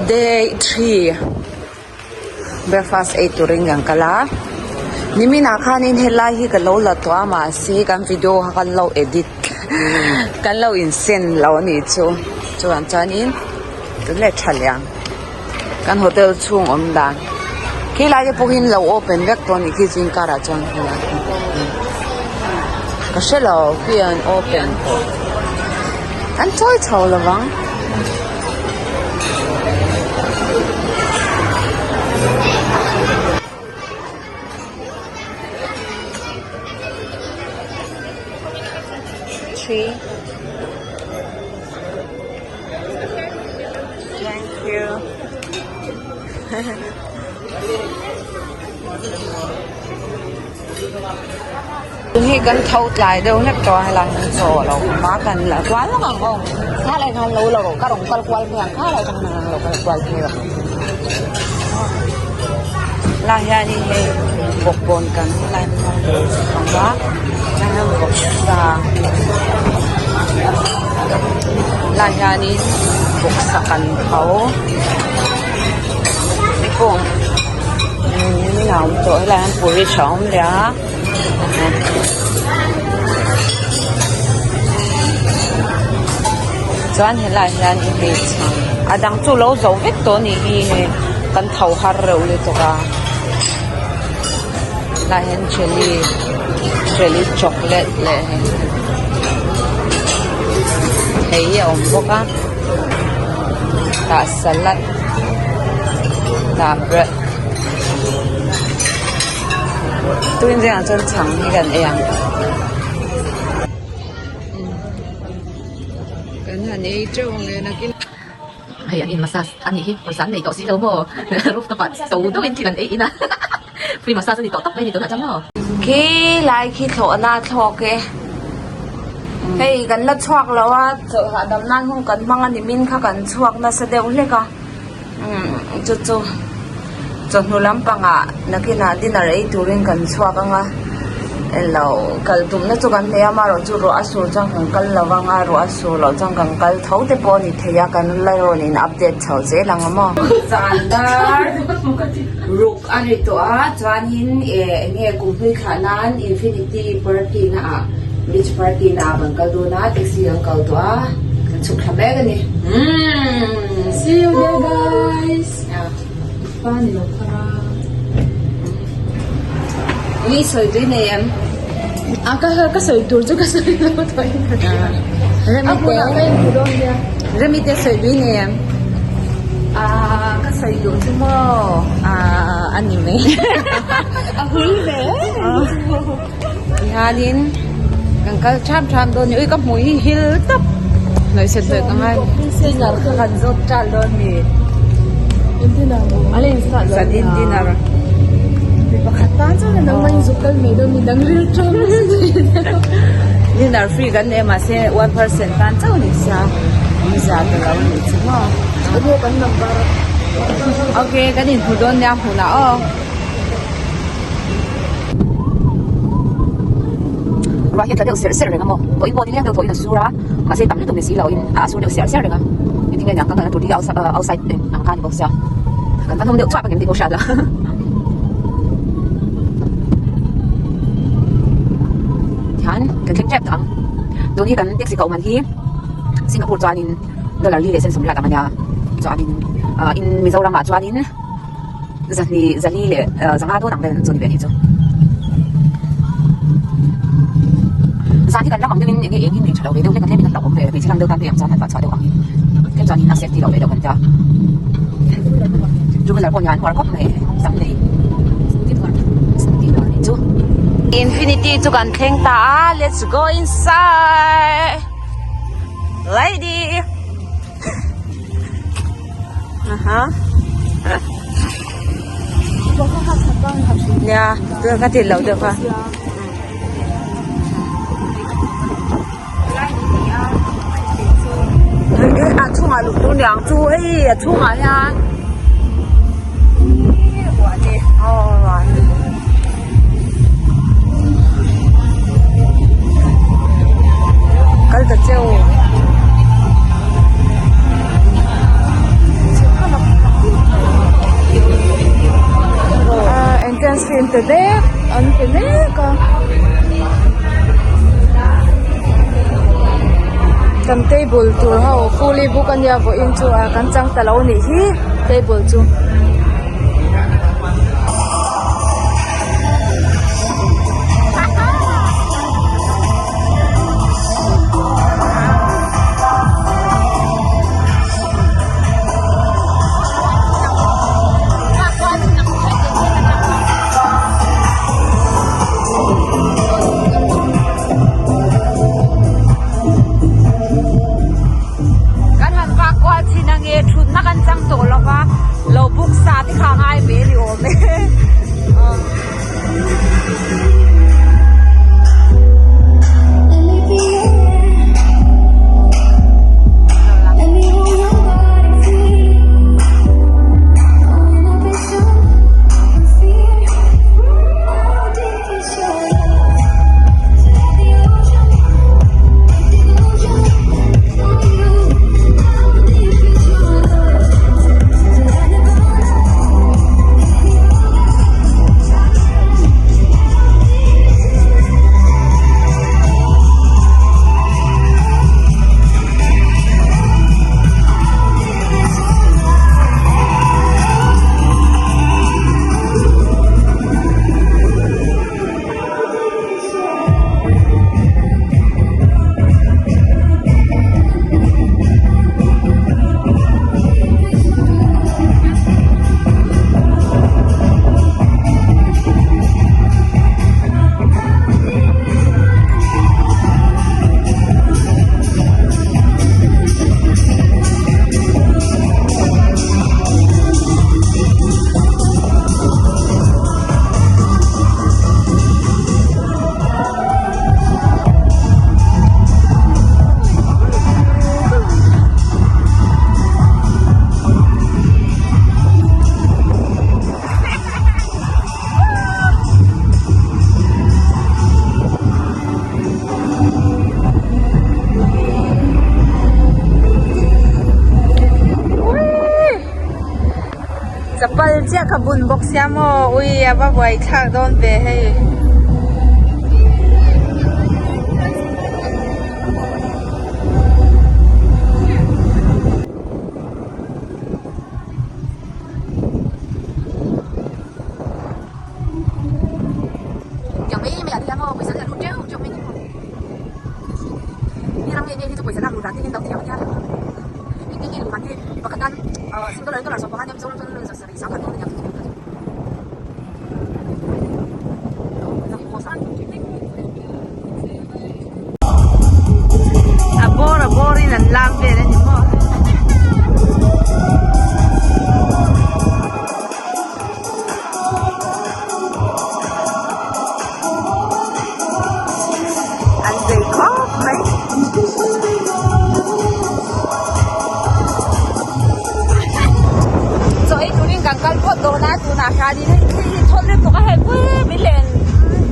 Day 3 breakfast ei turin kan kal a niminah khanin helai hi ka lo la tawh a mahse kan video kha kan lo edit kan lo in send lo a nih chu chuvang chuanin tun leh tha leh ang kan hotel chhung awm dan khilai te pawh hi an lo open vek tawh a nih khi zing karah chuan khilai khi ka hrelo khi an open tawh an chawi chho lovang. Three. Thank you. Hi kan tho tlai deuh hlek tawh a helai hian chaw a lo awm a kan la kual vak ang aw kha lai khan lo la rawh ka rawn kal kual phei ang kha lai khan lo kal kual phei ang lai hianin hei bawkbawn kan helai hmang awm a lai hian vawksa lai hianin vawksa kan pho te pawh a awm tawh helai hian porridge a awm leh a chuan helai hian hei chhang a dang chu lo zo vek tawh a nih hi hei kan tho har reuh lutuk a helai hian jelly jelly chocolate leh hei thei a awm bawk a tah salad tah bread tuin zingah chuan chhang hi kan ei ang kan han ei teuh ang leh nakin Hei an in massage a nih hi pawisa an nei tawh si lo maw rooftop ah to deuhin thil an ei in a free massage a ni tawh tawp mai a ni tunah chuan maw. Khi lai khi thlawhna a thlawk e hei kan la chhuak lo a chawlh hahdam nan hun kan hmang a ni min kha kan chhuak nasa deuh hlek a umm chu chu chawhnu lampangah nakinah dinner ei turin kan chhuak ang a elo kal tumna chu kan nei a amaherawhchu ruah a sur chuan kan kal lo ang a ruah a sur loh chuan kan kal tho te pawh a ni thei a kan la rawn in update chho zel ang a maw. Zan dar ruk a ri tawh a chuanin eh eng nge kum hlui thlah nan infinity party na ah beach party na ah kan kal dawn a taxi kan kal tawh a kan chhuk thla mek a ni umm See you there guys. Pa ni lo thar a. Mi sawi tui nei em? A ka ka sawi tur chu ka sawi lo tawh in ka hria. Remi A hmunah ka inhmu dawn nia. Remi te sawi tui nei em? Ah ka sawi duh chu maw ah a ni mai. A hul ve. Tihianin kan kal ṭham ṭham dawn a ni. Ui ka hmui hi hil tawp. Hnawih set hnawih ka ngai. Dinner kha kan zawt ṭal dawn a ni. Dinner maw? A la in start lo Zanin dinner. Mi pakhat tan chuan a nangmah in zuk kal mai dawn mi dang ril ṭawm Dinner free kan nei a mahse one person tan chauh a ni sia. Awmzia ta lo a nih chu maw. Enge kan number? Okay kan inhmu dawn nia hmunah aw. Ruah hi a tla deuh serh serh reng a maw pawhin pawh nileng deuh thawhin a sur a mahse tam lutuk ni si loin a sur deuh serh serh reng a engtin nge niang kan kalna tur te hi outside ang kha a ni bawk sia kan va hnawm deuh chuap ang em tih pawh hriat la tihian kan thleng tep tawh ang tun hi kan taxi koh man hi Singapore chuanin dollar li leh sen sawmriat ang a nia chuanin ah in Mizoram ah chuanin. Zahnih zali leh zanga dawn ang vel chu ni ve a nih chu. Zan hi kan ram ang deuhin enge eng hi nei tha lo ve deuh hlek a tlem in a hlauh awm ve hmeichhe lang deuh tan phei ang chuan han vah chhuah deuh ang hi tlem chuan in a safety lo ve deuh kan tia. Two wheeler pawh hian huar khawp mai sam nei scooty dawr a nih chu. Infinity chu kan thleng ta a let's go inside lady. Aha. Nia, tuna ka ti lo deuh kha. A chhungah luh tur niang chu hei a chhungah hian Kal ta cheu. Fully book ania vawiin chu ah kan chang ta lo nih hi table chu. Kan han vak kual thin ange thutna kan chang tawh lo va lo book sa te kha a ngai ve a ni awm e. Chapal chiah ka bun bawk sia maw ui a va buai thlak dawn ve hei. A bawr a bawrin an lam vel a ni maw. An zei khawp mai. Chaw ei turin kan kal phawt dawn a tunah hianin hei thil hi thawn lutuk a hei pui min len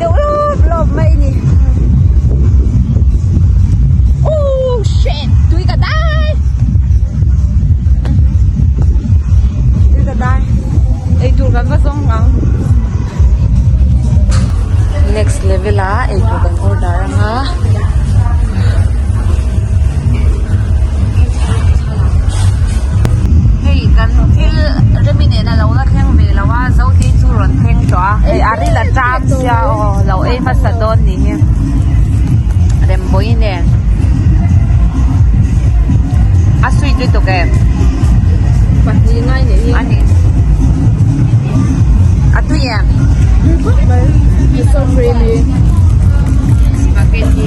deuh lawp lawp mai a ni. Oh shit tui ka dai tui ka dai eitur kan va zawng ang next level ah eitur kan order anga. Hei kan thil remi nena lo la thleng ve lo a Zotei chu rawn thleng tawh a hei a ril a ṭam sia aw lo ei hmasa dawn ni hi rembawi nen a sweet lutuk em Pahnih ngai nih hi. A ni. A tui em? It's so creamy. Spaghetti.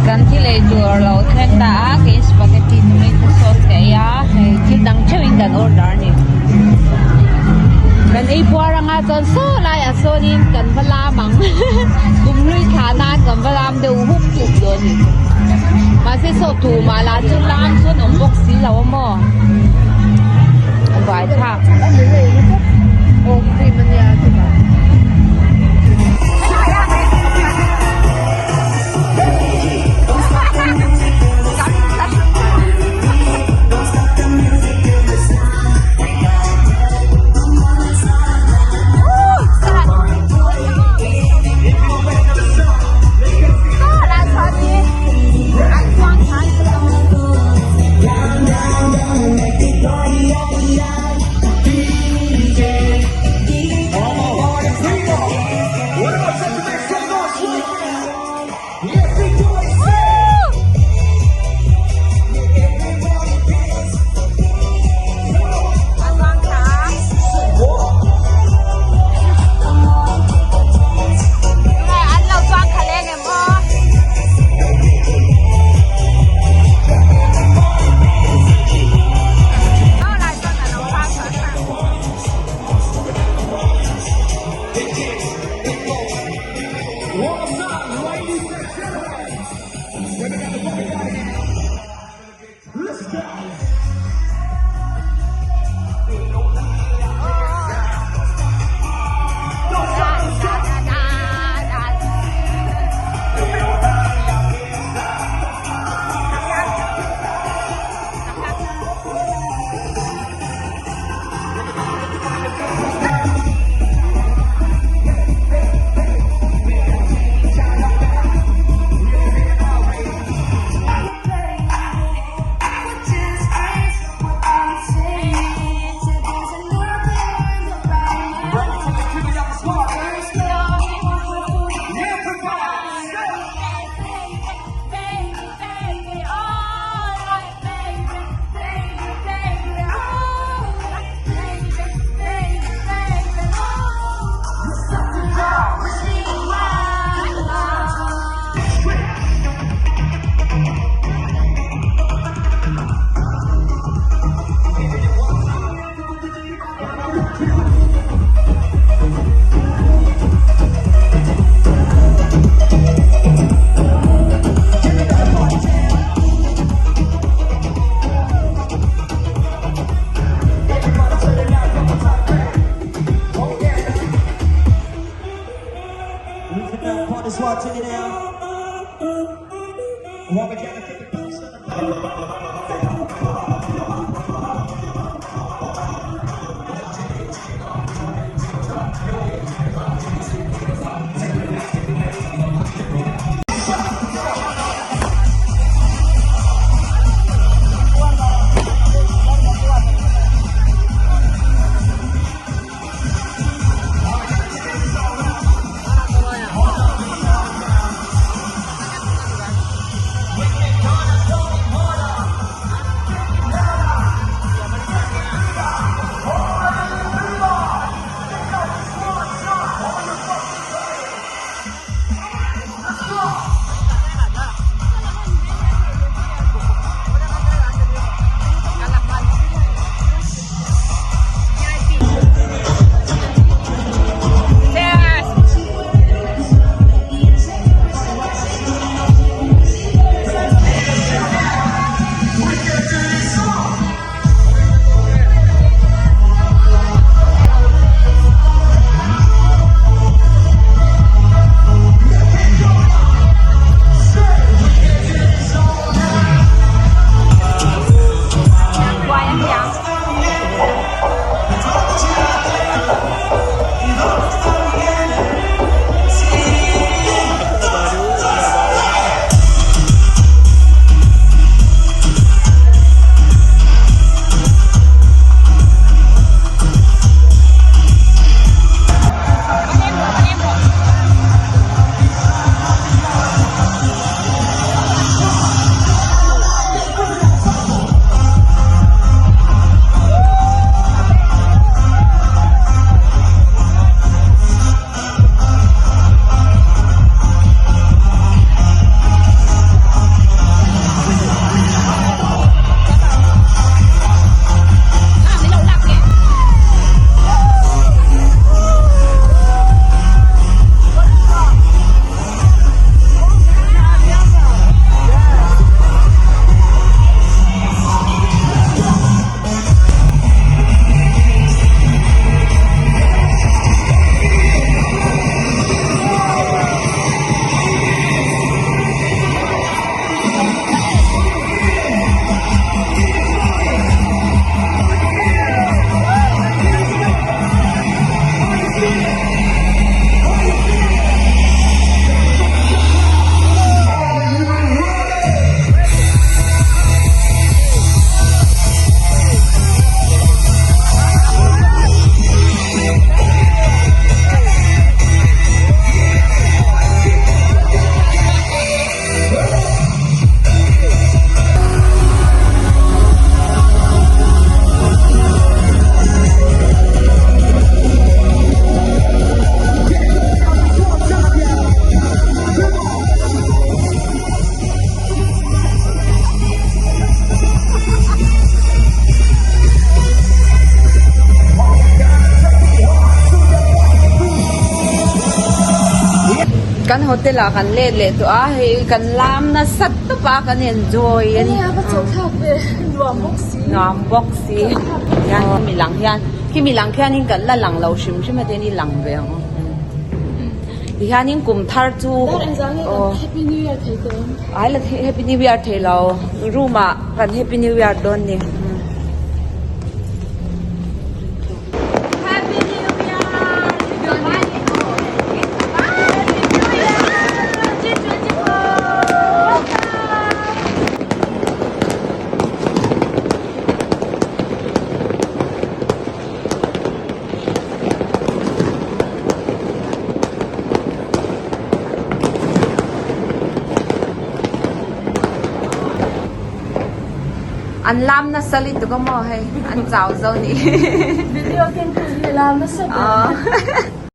Kan thil ei tur lo thleng ta a, kei spaghetti tomato sauce ka ei a, hei thil dang theuhin kan order a ni. Kan ei puar anga chuan saw laiah sawnin kan va lam ang kumhlui thlah nan kan va lam deuh hup hup dawn a ni. Mahse saw thu mah lah chu lam chuan awm bawk si lo a maw? A buai thlak. Kan hotel ah kan let leh tawh a hei kan lam nasa tawp a kan enjoy a ni. Enge a va chawh thlak ve nuam bawk si. Nuam bawk si hian khimi lang hian khimi lang khianin kan la lang lo hrim hrim a te ni lang ve ang tihianin kum thar chu Dar engzah nge kan happy new year thei tawh ang. Ai la happy new year thei lo room ah kan happy new year dawn ni. Happy New Year! Happy New Year! 2024! An lam nasa lutuk a maw hei an chau zo nih Video keng tu hi lam nasa ber.